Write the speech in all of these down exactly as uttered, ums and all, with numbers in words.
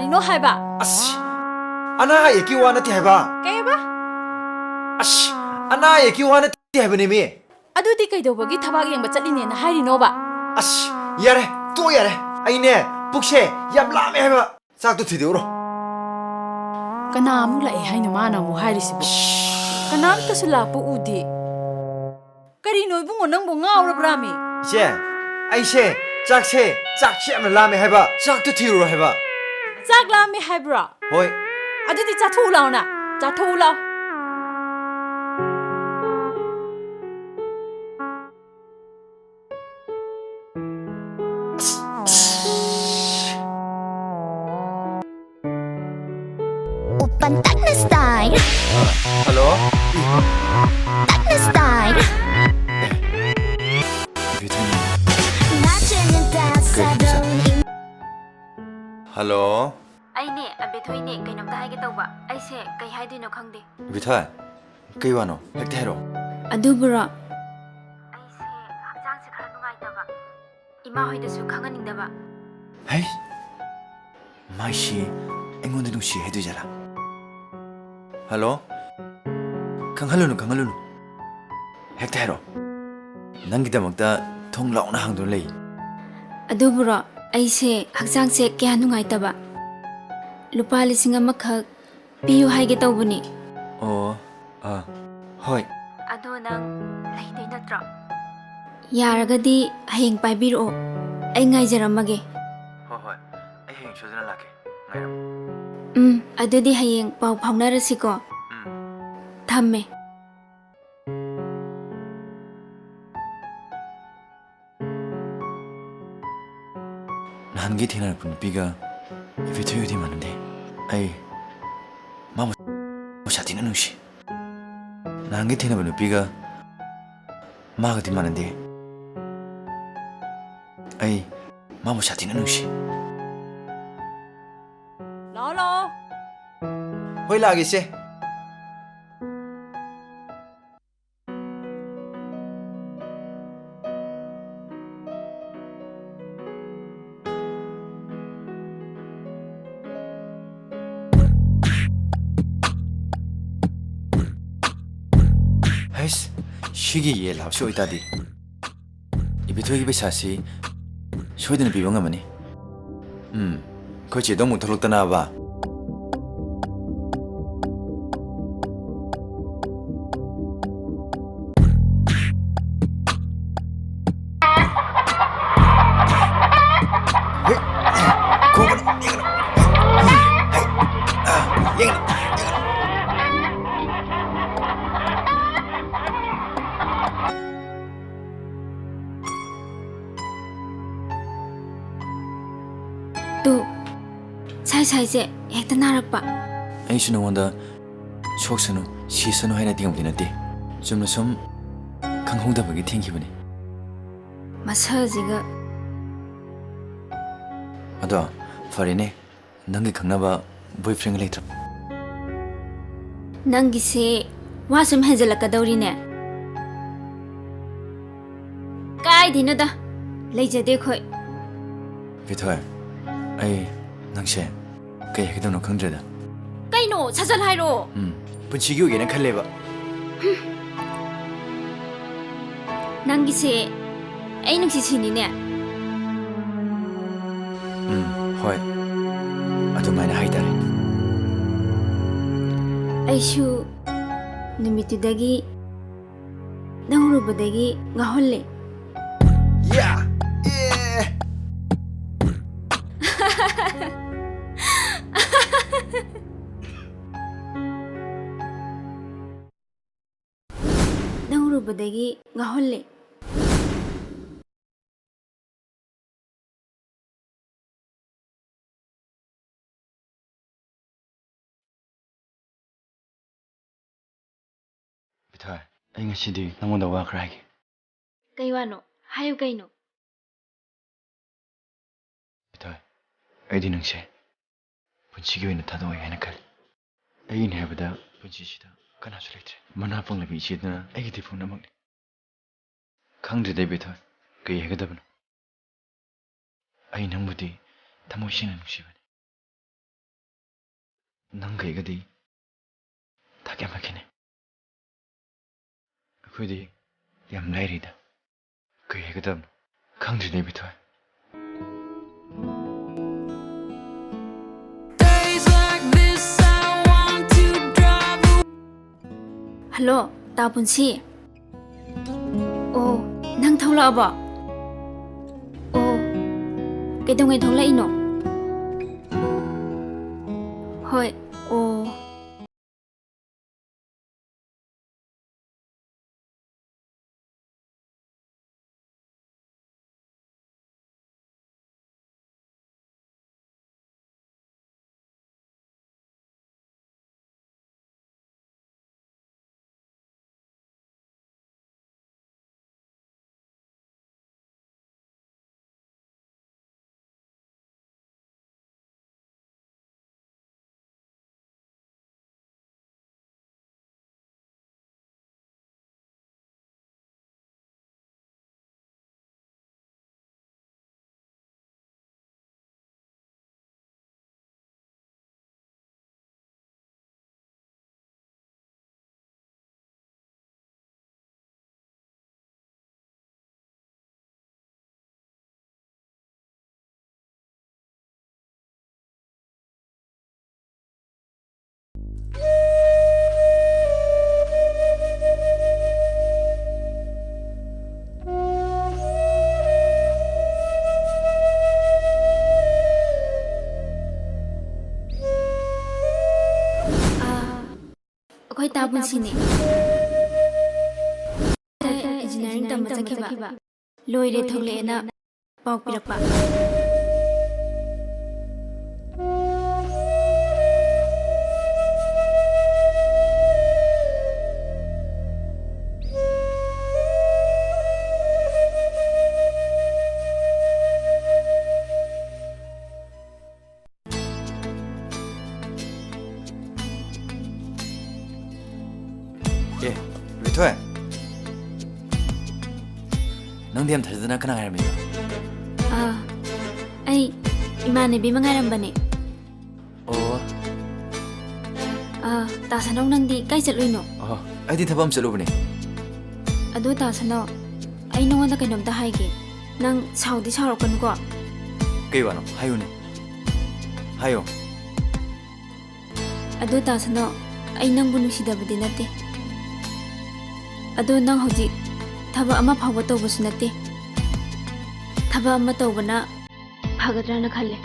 ꯀꯩꯅꯣ ꯍꯥꯏꯕ? ꯑꯁ, ꯑꯅꯥ ꯑꯌꯦꯛꯀꯤ ꯋꯥ ꯅꯠꯇꯦ ꯍꯥꯏꯕ꯫ ꯀꯩꯕ? ꯑꯁ, ꯑꯅꯥ ꯑꯌꯦꯛꯀꯤ ꯋꯥ ꯅꯠꯇꯦ ꯍꯥꯏꯕꯅꯦꯃꯤ꯫ ꯑꯗꯨꯗꯤ ꯀꯩꯗꯧꯕꯒꯤ ꯊꯕꯥꯛ ꯌꯦꯡꯕ ꯆꯠꯂꯤꯅꯦꯅ ꯍꯥꯏꯔꯤꯅꯣꯕ? ꯑꯁ, ꯌꯥꯔꯦ, ꯇꯣꯛ ꯌꯥꯔꯦ꯫ ꯑꯩꯅꯦ, ꯄꯨꯛꯁꯦ ꯌꯥꯝ ꯂꯥꯝꯃꯦ ꯍꯥꯏꯕ꯫ ꯆꯥꯛꯇꯣ ꯊꯤꯗꯣꯛꯎꯔꯣ꯫ ꯀꯅꯥ ꯑꯃꯨꯛ ꯂꯥꯛꯑꯦ ꯍꯥꯏꯅꯣ ꯃꯥꯅ ꯑꯃꯨꯛ ꯍꯥꯏꯔꯤꯁꯤꯕꯣ? ꯀꯅꯥꯝꯇꯁꯨ ꯂꯥꯛꯄ ꯎꯗꯦ꯫ ꯀꯔꯤꯅꯣ ꯏꯕꯨꯡꯉꯣ, ꯅꯪꯕꯨ ꯉꯥꯎꯔꯕ꯭ꯔꯥꯃꯤ? ꯏꯆꯦ, ꯑꯩꯁꯦ ꯆꯥꯛꯁꯦ, ꯆꯥꯛꯁꯦ ꯌꯥꯝꯅ ꯂꯥꯝꯃꯦ ꯍꯥꯏꯕ꯫ ꯆꯥꯛꯇꯣ ꯊꯤꯔꯨꯔꯣ ꯍꯥꯏꯕ꯫ ꯆꯥꯛ ꯂꯥꯝꯃꯦ ꯍꯥꯏꯕ꯭ꯔꯣ? ꯍꯣꯏ꯫ ꯑꯗꯨꯗꯤ ꯆꯥꯊꯣꯛꯎ ꯂꯥꯎꯅ꯫ ꯆꯥꯊꯣꯛꯎ ꯂꯥꯎ꯫ Open Tagna style. Hello? Tagna style. ꯀꯩꯅꯣ? ꯍꯜꯂꯣ? ꯑꯩꯅꯦ, ꯑꯕꯦꯊꯣꯏꯅꯦ, ꯀꯩꯅꯣꯝꯇ ꯍꯥꯏꯒꯦ ꯇꯧꯕ꯫ ꯑꯩꯁꯦ ꯀꯩ ꯍꯥꯏꯗꯣꯏꯅꯣ ꯈꯪꯗꯦ꯫ ꯕꯤꯊꯣꯏ, ꯀꯩ ꯋꯥꯅꯣ? ꯍꯦꯛꯇ ꯍꯥꯏꯔꯛꯑꯣ꯫ ꯑꯗꯨꯕꯨꯔꯣ? ꯑꯩꯁꯦ ꯍꯛꯆꯥꯡꯁꯦ ꯈꯔ ꯅꯨꯡꯉꯥꯏꯇꯕ꯫ ꯏꯃꯥ ꯍꯣꯏꯗꯁꯨ ꯈꯪꯍꯟꯅꯤꯡꯗꯕ꯫ ꯍꯩ! ꯃꯥꯏꯁꯤ ꯑꯩꯉꯣꯟꯗ ꯅꯨꯡꯁꯤ ꯍꯥꯏꯗꯣꯏꯖꯥꯠꯂꯥ? ꯍꯜꯂꯣ? ꯈꯪꯍꯜꯂꯨꯅꯨ, ꯈꯪꯍꯜꯂꯨꯅꯨ꯫ ꯍꯦꯛꯇ ꯍꯥꯏꯔꯛꯑꯣ꯫ ꯅꯪꯒꯤꯗꯃꯛꯇ ꯊꯣꯡ ꯂꯥꯎꯅ ꯍꯥꯡꯗꯨꯅ ꯂꯩ꯫ ꯑꯗꯨꯕꯨꯔꯣ, ꯑꯩꯁꯦ ꯍꯛꯆꯥꯡꯁꯦ ꯀꯌꯥ ꯅꯨꯡꯉꯥꯏꯇꯕ꯫ ꯂꯨꯄꯥ ꯂꯤꯁꯤꯡ ꯑꯃꯈꯛ ꯄꯤꯌꯨ ꯍꯥꯏꯒꯦ ꯇꯧꯕꯅꯤ꯫ ꯑꯣ, ꯑꯥ, ꯍꯣꯏ꯫ ꯑꯗꯣ ꯅꯪ ꯂꯩꯗꯣꯏ ꯅꯠꯇ꯭ꯔꯣ? ꯌꯥꯔꯒꯗꯤ ꯍꯌꯦꯡ ꯄꯥꯏꯕꯤꯔꯛꯑꯣ꯫ ꯑꯩ ꯉꯥꯏꯖꯔꯝꯃꯒꯦ꯫ ꯍꯣꯏ, ꯍꯣꯏ꯫ ꯑꯩ ꯍꯌꯦꯡ ꯁꯣꯏꯗꯅ ꯂꯥꯛꯀꯦ꯫ ꯉꯥꯏꯔꯝꯃꯨ꯫ ꯎꯝ, ꯑꯗꯨꯗꯤ ꯍꯌꯦꯡ ꯄꯥꯎ ꯐꯥꯎꯅꯔꯁꯤꯀꯣ꯫ ꯎꯝ꯫ ꯊꯝꯃꯦ꯫ ꯅꯍꯥꯟꯒꯤ ꯊꯦꯡꯅꯔꯛꯄ ꯅꯨꯄꯤꯒ ꯏꯕꯦꯊꯣꯏꯒꯗꯤ ꯃꯥꯟꯅꯗꯦ꯫ ꯑꯩ ꯃꯥꯕꯨ ꯁꯥꯊꯤꯅ ꯅꯨꯡꯁꯤ꯫ ꯅꯍꯥꯟꯒꯤ ꯊꯦꯡꯅꯕ ꯅꯨꯄꯤꯒ ꯃꯥꯒꯗꯤ ꯃꯥꯟꯅꯗꯦ꯫ ꯑꯩ ꯃꯥꯕꯨ ꯁꯥꯊꯤꯅ ꯅꯨꯡꯁꯤ꯫ ꯂꯥꯛꯑꯣ, ꯂꯥꯛꯑꯣ꯫ ꯍꯣꯏ, ꯂꯥꯛꯑꯒꯦ, ꯏꯆꯦ꯫ ꯁꯤꯒꯤ ꯌꯦꯟ ꯂꯥꯕꯁꯤ ꯑꯣꯏꯇꯥꯔꯗꯤ ꯏꯕꯦꯊꯣꯏꯒꯤ ꯄꯩꯁꯥꯁꯤ ꯁꯣꯏꯗꯅ ꯄꯤꯕ ꯉꯝꯃꯅꯤ꯫ ꯎꯝ, ꯑꯩꯈꯣꯏ ꯆꯦꯗꯣ ꯑꯃꯨꯛ ꯊꯣꯛꯂꯛꯇꯅꯕ꯫ ꯍꯦ, ꯈꯣꯡꯒꯅꯨ, ꯌꯦꯡꯒꯅꯨ꯫ ꯍꯦ, ꯑ, ꯌꯦꯡꯒꯅꯨ, ꯌꯦꯡꯒꯅꯨ꯫ ꯇꯨ, ꯁꯥꯏ ꯁꯥꯏꯁꯦ ꯍꯦꯛꯇ ꯅꯥꯔꯛꯄ꯫ ꯑꯩꯁꯨ ꯅꯉꯣꯟꯗ ꯁꯣꯛꯁꯅꯨ, ꯁꯤꯁꯅꯨ ꯍꯥꯏꯅ ꯇꯤꯡꯉꯝꯕꯗꯤ ꯅꯠꯇꯦ꯫ ꯆꯨꯝꯅ ꯁꯨꯝ ꯈꯪꯍꯧꯗꯕꯒꯤ ꯊꯦꯡꯈꯤꯕꯅꯤ꯫ ꯃꯁꯛꯁꯤꯒ꯫ ꯑꯗꯣ ꯐꯔꯦꯅꯦ, ꯅꯪꯒꯤ ꯈꯪꯅꯕ boyfriend ꯂꯩꯇ꯭ꯔꯕ? ꯅꯪꯒꯤꯁꯦ ꯋꯥ ꯁꯨꯝ ꯍꯦꯟꯖꯜꯂꯛꯀꯗꯧꯔꯤꯅꯦ꯫ ꯀꯥꯏꯗꯩꯅꯣꯗ, ꯂꯩꯖꯗꯦ ꯑꯩꯈꯣꯏ꯫ ꯕꯤꯊꯣꯏ, ꯑꯩ ꯅꯪꯁꯦ ꯀꯩ ꯍꯥꯏꯒꯗꯕꯅꯣ ꯈꯪꯗ꯭ꯔꯦꯗ꯫ ꯀꯩꯅꯣ? ꯁꯠ ꯁꯠ ꯍꯥꯏꯔꯛꯑꯣ꯫ ꯎꯝ, ꯄꯨꯟꯁꯤꯒꯤ ꯑꯣꯏꯒꯦꯅ ꯈꯜꯂꯦꯕ꯫ ꯅꯪꯒꯤꯁꯦ ꯑꯩ ꯅꯨꯡꯁꯤ ꯁꯤꯅꯤꯅꯦ꯫ ꯎꯝ, ꯍꯣꯏ, ꯑꯗꯨꯃꯥꯏꯅ ꯍꯥꯏꯇꯥꯔꯦ꯫ ꯑꯩꯁꯨ ꯅꯨꯃꯤꯠꯇꯨꯗꯒꯤ ꯅꯪ ꯎꯔꯨꯕꯗꯒꯤ ꯉꯥꯎꯍꯜꯂꯦ꯫ ꯌꯥ! ꯑꯦ! ꯅꯪ ꯎꯔꯨꯕꯗꯒꯤ ꯉꯥꯎꯍꯜꯂꯦ꯫ ꯕꯤꯊꯣꯏ, ꯑꯩ ꯉꯁꯤꯗꯤ ꯅꯪꯉꯣꯟꯗ ꯋꯥ ꯈꯔ ꯍꯥꯏꯒꯦ꯫ ꯀꯩ ꯋꯥꯅꯣ? ꯍꯥꯏꯌꯨ ꯀꯩꯅꯣ꯫ ꯕꯤꯊꯣꯏ, ꯑꯩꯗꯤ ꯅꯪꯁꯦ ꯄꯨꯟꯁꯤꯒꯤ ꯑꯣꯏꯅ ꯊꯥꯗꯣꯛꯑꯣꯏ ꯍꯥꯏꯅ ꯈꯜꯂꯤ꯫ ꯑꯩꯒꯤꯅꯤ ꯍꯥꯏꯕꯗ ꯄꯨꯟꯁꯤꯁꯤꯗ ꯀꯅꯥꯁꯨ ꯂꯩꯇ꯭ꯔꯦ꯫ ꯃꯅꯥ ꯄꯪꯂꯕꯤ ꯏꯆꯦꯗꯨꯅ ꯑꯩꯒꯤꯗꯤ ꯄꯨꯝꯅꯃꯛꯅꯤ꯫ ꯈꯪꯗ꯭ꯔꯦꯗ ꯏꯕꯦꯊꯣꯏ, ꯀꯩ ꯍꯥꯏꯒꯗꯕꯅꯣ? ꯑꯩ ꯅꯪꯕꯨꯗꯤ ꯊꯃꯣꯏ ꯁꯦꯡꯅ ꯅꯨꯡꯁꯤꯕꯅꯤ꯫ ꯅꯪꯒ ꯑꯩꯒꯗꯤ ꯊꯥꯛ ꯌꯥꯝꯅ ꯈꯦꯠꯅꯩ꯫ ꯑꯩꯈꯣꯏꯗꯤ ꯌꯥꯝ ꯂꯥꯏꯔꯤꯗ꯫ ꯀꯩ ꯍꯥꯏꯒꯗꯕꯅꯣ ꯈꯪꯗ꯭ꯔꯤꯅꯦ, ꯕꯤꯊꯣꯏ꯫ ꯍꯜꯂꯣ, ꯇꯥ ꯄꯨꯟꯁꯤ꯫ ꯑꯣ, ꯅꯪ ꯊꯣꯛꯂꯛꯑꯕꯣ? ꯑꯣ, ꯀꯩꯗꯧꯉꯩ ꯊꯣꯛꯂꯛꯏꯅꯣ? ꯍꯣꯏ꯫ ꯑꯣ꯫ ꯑꯩꯈꯣꯏ ꯇꯥ ꯄꯨꯟꯁꯤꯅꯦ꯫ ꯏꯟꯖꯤꯅꯤꯌꯥꯔꯤꯡ ꯇꯝꯕ ꯆꯠꯈꯤꯕ꯫ ꯂꯣꯏꯔꯦ, ꯊꯣꯛꯂꯛꯑꯦꯅ ꯄꯥꯎ ꯄꯤꯔꯛꯄ꯫ ꯑꯦ, ꯕꯤꯊꯣꯏ꯫ ꯅꯪꯗꯤ ꯌꯥꯝ ꯊꯥꯖꯗꯅ ꯀꯅꯥ ꯉꯥꯏꯔꯝꯃꯤꯅꯣ? ꯑꯥ, ꯑꯩ ꯏꯃꯥꯟꯅꯕꯤ ꯑꯃ ꯉꯥꯏꯔꯝꯕꯅꯦ꯫ ꯑꯣ꯫ ꯑꯥ, ꯇꯥ ꯁꯅꯧ, ꯅꯪꯗꯤ ꯀꯥꯏ ꯆꯠꯂꯨꯏꯅꯣ? ꯑꯣ, ꯑꯩꯗꯤ ꯊꯕꯛ ꯑꯃ ꯆꯠꯂꯨꯕꯅꯦ꯫ ꯑꯗꯣ ꯇꯥꯁꯅꯣ, ꯑꯩ ꯅꯉꯣꯟꯗ ꯀꯩꯅꯣꯝꯇ ꯍꯥꯏꯒꯦ꯫ ꯅꯪ ꯁꯥꯎꯗꯤ ꯁꯥꯎꯔꯛꯀꯅꯨꯀꯣ꯫ ꯀꯩ ꯋꯥꯅꯣ? ꯍꯥꯏꯌꯨꯅꯦ꯫ ꯍꯥꯏꯌꯣ꯫ ꯑꯗꯣ ꯇꯥꯁꯅꯣ, ꯑꯩ ꯅꯪꯕꯨ ꯅꯨꯡꯁꯤꯗꯕꯗꯤ ꯅꯠꯇꯦ꯫ ꯑꯗꯣ ꯅꯪ ꯍꯧꯖꯤꯛ ꯊꯕꯛ ꯑꯃ ꯐꯥꯎꯕ ꯇꯧꯕꯁꯨ ꯅꯠꯇꯦ꯫ ꯊꯕꯛ ꯑꯃ ꯇꯧꯕꯅ ꯐꯒꯗ꯭ꯔꯥꯅ ꯈꯜꯂꯦ꯫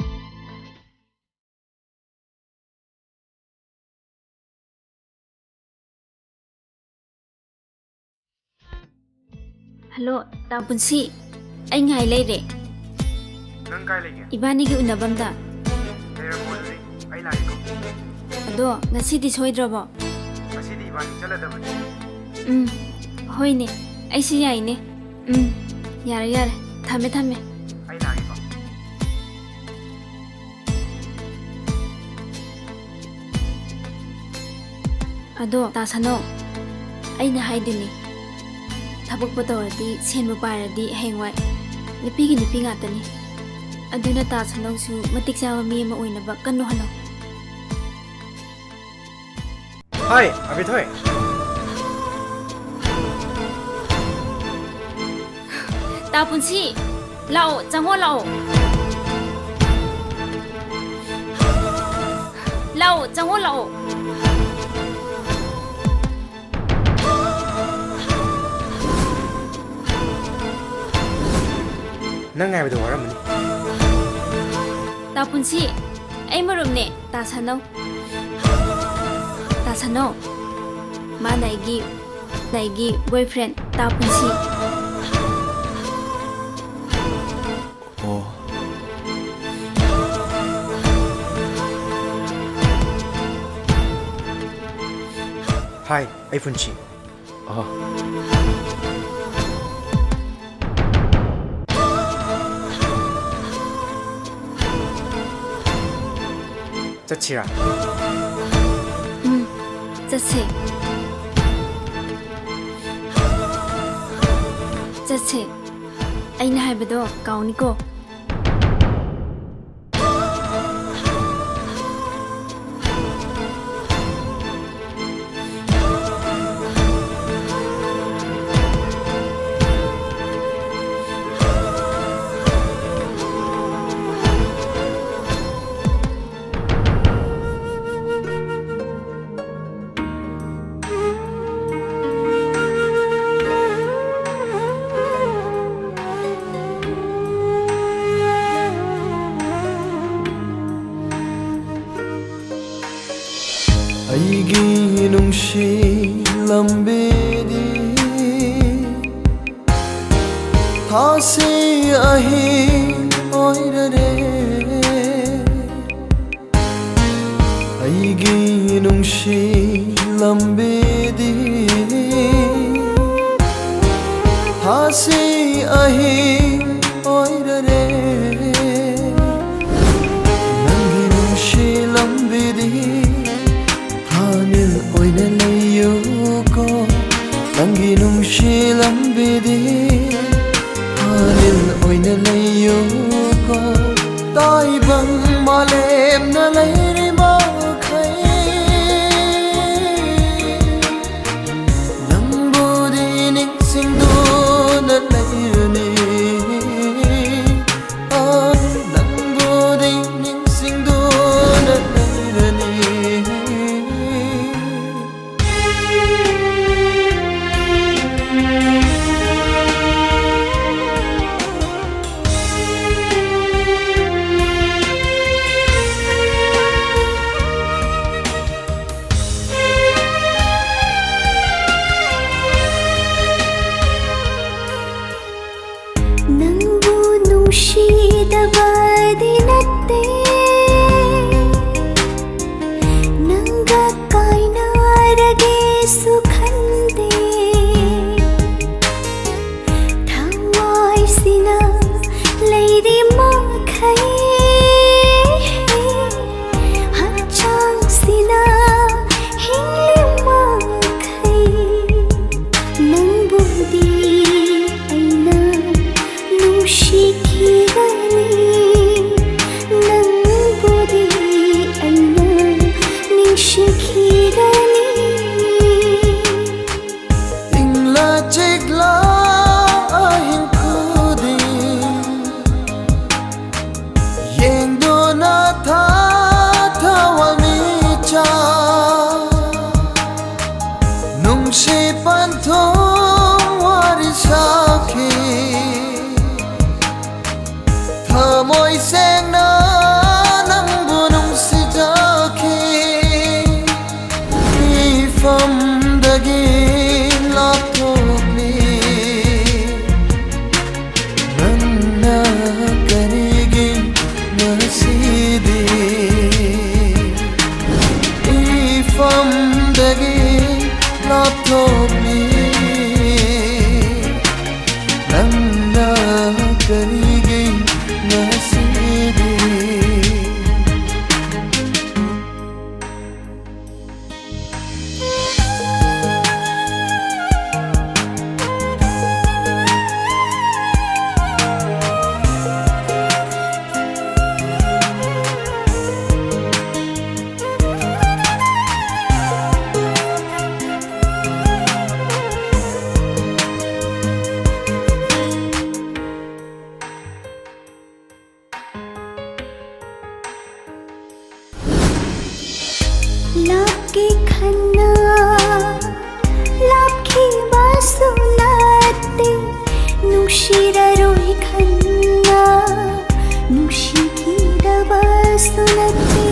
ꯍꯜꯂꯣ, ꯇꯥ ꯄꯨꯟꯁꯤ꯫ ꯑꯩ ꯉꯥꯏ ꯂꯩꯔꯦ꯫ ꯅꯪ ꯀꯥꯏ ꯂꯩꯒꯦ? ꯏꯕꯥꯅꯤꯒꯤ ꯎꯅꯕꯝꯗ꯫ ꯂꯩꯔꯝꯃꯣ ꯑꯗꯨꯗꯤ, ꯑꯩ ꯂꯥꯛꯑꯦꯀꯣ꯫ ꯑꯗꯣ, ꯉꯁꯤꯗꯤ ꯁꯣꯏꯗ꯭ꯔꯕꯣ? ꯉꯁꯤꯗꯤ ꯏꯕꯥꯅꯤ ꯆꯠꯂꯗꯕꯅꯤ꯫ ꯎꯝ, ꯍꯣꯏꯅꯦ, ꯑꯩꯁꯨ ꯌꯥꯏꯅꯦ꯫ ꯎꯝ, ꯌꯥꯔꯦ, ꯌꯥꯔꯦ꯫ ꯊꯝꯃꯦ, ꯊꯝꯃꯦ꯫ ꯑꯩ ꯂꯥꯛꯑꯦꯀꯣ꯫ ꯑꯗꯣ ꯇꯥꯁꯅꯣ, ꯑꯩꯅ ꯍꯥꯏꯗꯨꯅꯤ, ꯊꯕꯛꯄꯨ ꯇꯧꯔꯗꯤ, ꯁꯦꯟꯕꯨ ꯄꯥꯏꯔꯗꯤ ꯍꯌꯦꯡꯋꯥꯏ ꯅꯨꯄꯤꯒꯤ ꯅꯨꯄꯤ ꯉꯥꯛꯇꯅꯤ꯫ ꯑꯗꯨꯅ ꯇꯥꯁꯅꯣꯁꯨ ꯃꯇꯤꯛ ꯆꯥꯕ ꯃꯤ ꯑꯃ ꯑꯣꯏꯅꯕ ꯀꯟꯅ ꯍꯣꯠꯅꯧ꯫ ꯍꯥꯏ, ꯑꯕꯦꯊꯣꯏ꯫ ꯇꯥ ꯄꯨꯟꯁꯤ, ꯂꯥꯛꯑꯣ, ꯆꯪꯉꯣ ꯂꯥꯛꯑꯣ꯫ ꯂꯥꯛꯑꯣ, ꯆꯪꯉꯣ ꯂꯥꯛꯑꯣ꯫ ꯅꯪ ꯉꯥꯏꯕꯗ ꯋꯥꯔꯝꯃꯅꯤ꯫ ꯇꯥ ꯄꯨꯟꯁꯤ, ꯑꯩ ꯃꯔꯨꯞꯅꯦ, ꯇꯥ ꯁꯥꯅꯧ꯫ ꯇꯥ ꯁꯥꯅꯧ꯫ ꯃꯥꯅ ꯑꯩꯒꯤ, ꯑꯩꯒꯤ boyfriend, ꯇꯥ ꯄꯨꯟꯁꯤ꯫ ꯑꯣ꯫ ꯍꯥꯏ, ꯑꯩ ꯄꯨꯟꯁꯤ꯫ ꯑꯣ꯫ ꯆꯠꯁꯤꯔꯥ? ꯎꯝ, ꯆꯠꯁꯦ꯫ ꯆꯠꯁꯦ꯫ ꯑꯩꯅ ꯍꯥꯏꯕꯗꯣ ꯀꯥꯎꯅꯤꯀꯣ꯫ ꯑꯩꯒꯤ ꯅꯨꯡꯁꯤ ꯂꯝꯕꯤꯗꯤ ꯊꯥꯁꯤ ꯑꯍꯤꯡ ꯑꯣꯏꯔꯔꯦ꯫ ꯑꯩꯒꯤ ꯅꯨꯡꯁꯤ ꯂꯝꯕꯤꯗꯤ ꯊꯥꯁꯤ ꯑꯍꯤꯡ ꯑꯣꯏꯔꯔꯦ꯫ ꯅꯪꯒꯤ ꯅꯨꯡꯁꯤ ꯂꯝꯕꯤꯗꯤ ꯊꯥꯅꯤꯜ ꯑꯣꯏꯅ ꯂꯩꯌꯨꯀꯣ꯫ ꯅꯪꯒꯤ ꯅꯨꯡꯁꯤ ꯂꯝꯕꯤꯗꯤ ꯊꯥꯅꯤꯜ ꯑꯣꯏꯅ ꯂꯩꯌꯨꯀꯣ꯫ ꯇꯥꯏꯕꯪ ꯃꯥꯂꯦꯝꯅ ꯂꯩꯔꯤ ꯃꯈꯩ ꯅꯪꯕꯨꯗꯤ ꯅꯤꯡꯁꯤꯡꯗꯨꯅ ꯂꯩꯔꯅꯤ꯫ ꯑ, ꯅꯪꯕꯨꯗꯤ ꯅꯤꯡꯁꯤꯡꯗꯨꯅ ꯂꯩꯔꯅꯤ꯫ ꯀꯦ ꯈꯟꯅ ꯂꯥꯞꯈꯤꯕꯁꯨ ꯅꯠꯇꯦ, ꯅꯨꯡꯁꯤꯔꯔꯣꯏ ꯈꯟꯅ ꯅꯨꯡꯁꯤꯈꯤꯗꯕꯁꯨ ꯅꯠꯇꯦ꯫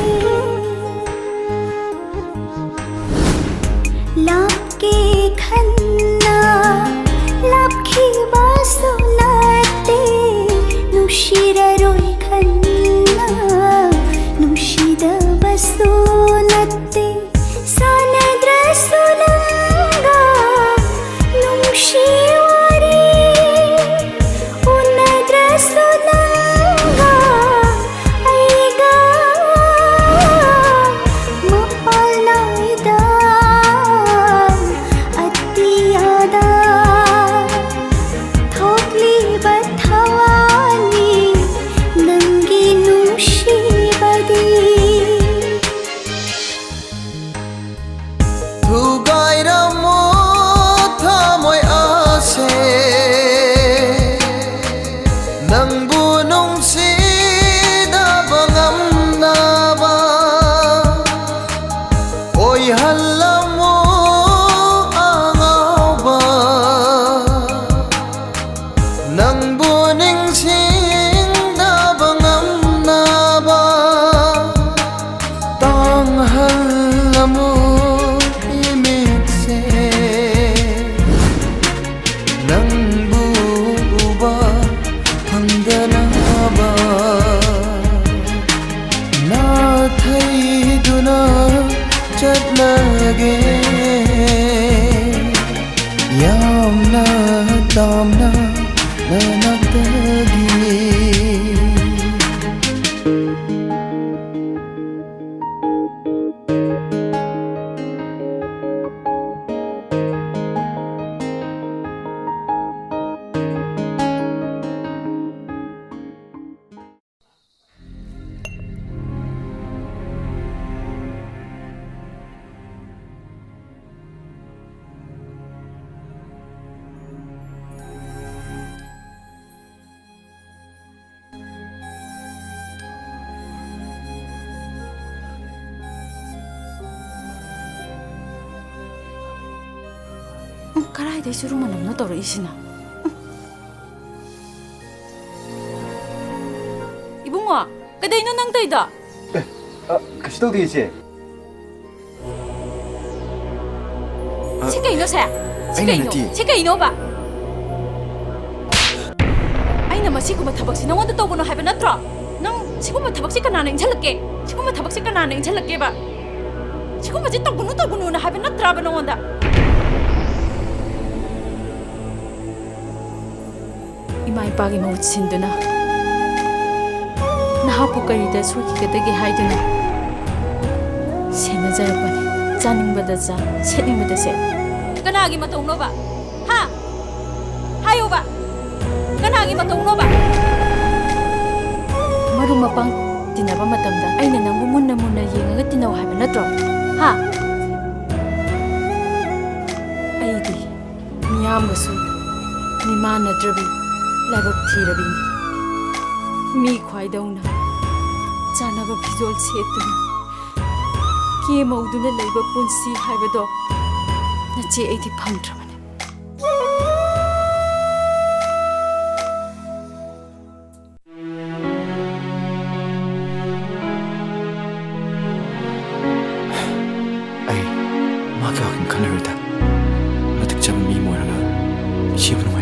ꯂꯥꯞꯀꯦ ꯈꯟꯅ ꯂꯥꯞꯈꯤꯕꯁꯨ ꯅꯠꯇꯦ, ꯅꯨꯡꯁꯤꯔꯔꯣꯏ ꯈꯟꯅ ꯅꯨꯡꯁꯤꯗꯕꯁꯨ ꯅꯠꯇꯦ꯫ ꯁꯥꯟꯅꯗ꯭ꯔꯁꯨ ꯅꯪꯒ ꯅꯨꯡꯁꯤ ꯋꯥꯔꯤ, ꯎꯅꯗ꯭ꯔꯁꯨ ꯅꯪꯒ ꯑꯩꯒ ꯃꯄꯥꯜ ꯅꯥꯏꯗ ꯑꯇꯤꯌꯥꯗ ꯊꯣꯛꯂꯤꯕ ꯊꯋꯥꯅꯤ ꯅꯪꯒꯤ ꯅꯨꯡꯁꯤꯕꯗꯤ꯫ ꯊꯨꯒꯥꯏꯔꯝꯃꯣ ꯊꯃꯣꯏ ꯑꯁꯦ, ꯅꯪꯕꯨ ꯅꯨꯡꯁꯤꯗꯕ ꯉꯝꯅꯕ ꯑꯣꯏꯍꯜꯂꯝꯃꯣ ꯑꯉꯥꯎꯕ꯫ ꯅꯪꯕꯨ ꯅꯤꯡꯁꯤꯡꯗꯕ ꯉꯝꯅꯕ ꯇꯥꯡꯍꯜꯂꯝꯃꯨ ꯏꯃꯤꯠꯁꯦ꯫ ꯅꯪꯕꯨ ꯎꯕ ꯐꯪꯗꯅꯕ ꯅꯥꯊꯩꯗꯨꯅ ꯆꯠꯂꯒꯦ꯫ ꯌꯥꯝꯅ ꯇꯥꯝꯅ ꯅꯅꯥꯛꯇꯒꯤ꯫ ꯀꯗꯥꯏꯗꯩ ꯆꯨꯔꯨ ꯃꯅꯝꯅꯣ ꯇꯧꯔꯛꯏꯁꯤꯅ? ꯎꯝ꯫ ꯏꯕꯨꯡꯉꯣ, ꯀꯩꯗꯩꯅꯣ ꯅꯪ ꯇꯧꯏꯗꯣ? ꯑꯦ, ꯑ, ꯀꯩꯁꯨ ꯇꯧꯗꯦ, ꯏꯆꯦ꯫ ꯑ, ꯁꯤ ꯀꯩꯅꯣ ꯁꯦ? ꯁꯤ ꯑꯩꯅ ꯀꯩꯅꯣ? ꯅꯠꯇꯤꯌꯦ꯫ ꯁꯤ ꯀꯩꯅꯣꯕ? ꯑꯩꯅ ꯃꯁꯤꯒꯨꯝꯕ ꯊꯕꯛꯁꯤ ꯅꯉꯣꯟꯗ ꯇꯧꯒꯅꯨ ꯍꯥꯏꯕ ꯅꯠꯇ꯭ꯔꯣ? ꯅꯪ ꯁꯤꯒꯨꯝꯕ ꯊꯕꯛꯁꯤ ꯀꯅꯥꯅ ꯏꯟꯁꯤꯜꯂꯛꯀꯦ? ꯁꯤꯒꯨꯝꯕ ꯊꯕꯛꯁꯤ ꯀꯅꯥꯅ ꯏꯟꯁꯤꯜꯂꯛꯀꯦꯕ? ꯁꯤꯒꯨꯝꯕꯁꯤ ꯇꯧꯒꯅꯨ, ꯇꯧꯒꯅꯨꯅ ꯍꯥꯏꯕ ꯅꯠꯇ꯭ꯔꯕ ꯅꯉꯣꯟꯗ? ꯏꯃꯥ ꯏꯄꯥꯒꯤ ꯃꯍꯨꯠ ꯁꯤꯟꯗꯨꯅ, ꯅꯍꯥꯛꯄꯨ ꯀꯔꯤꯗ ꯁꯣꯏꯈꯤꯒꯗꯒꯦ ꯍꯥꯏꯗꯨꯅ ꯁꯦꯟꯅꯖꯔꯛꯄꯅꯤ꯫ ꯆꯥꯅꯤꯡꯕꯗ ꯆꯥ, ꯁꯦꯠꯅꯤꯡꯕꯗ ꯁꯦꯠ꯫ ꯀꯅꯥꯒꯤ ꯃꯇꯧꯅꯣꯕ? ꯍꯥ? ꯍꯥꯏꯌꯨꯕ꯫ ꯀꯅꯥꯒꯤ ꯃꯇꯧꯅꯣꯕ? ꯃꯔꯨꯞ ꯃꯄꯥꯡ ꯇꯤꯟꯅꯕ ꯃꯇꯝꯗ ꯑꯩꯅ ꯅꯪꯕꯨ ꯃꯨꯟꯅ ꯃꯨꯟꯅ ꯌꯦꯡꯉꯒ ꯇꯤꯟꯅꯧ ꯍꯥꯏꯕ ꯅꯠꯇ꯭ꯔꯣ? ꯍꯥ? ꯑꯩꯗꯤ ꯃꯤꯌꯥꯝꯒꯁꯨ ꯃꯤꯃꯥꯟꯅꯗ꯭ꯔꯕꯤ ꯂꯥꯏꯕꯛ ꯊꯤꯔꯕꯤꯅꯤ꯫ ꯃꯤ ꯈ꯭ꯋꯥꯏꯗꯧꯅ ꯆꯥꯟꯅꯕ ꯐꯤꯖꯣꯜ ꯁꯦꯠꯇꯨꯅ ꯀꯦ ꯃꯧꯗꯨꯅ ꯂꯩꯕ ꯄꯨꯟꯁꯤ ꯍꯥꯏꯕꯗꯣ ꯅꯆꯦ ꯑꯩꯗꯤ ꯐꯪꯗ꯭ꯔꯕꯅꯤ꯫ ꯑꯩ ꯃꯥꯒꯤ ꯋꯥꯈꯜ ꯈꯜꯂꯔꯣꯏꯗ꯫ ꯃꯇꯤꯛ ꯆꯥꯕ ꯃꯤ ꯑꯃ ꯑꯣꯏꯔꯒ ꯏꯆꯦꯕꯨ ꯅꯨꯡꯉꯥꯏ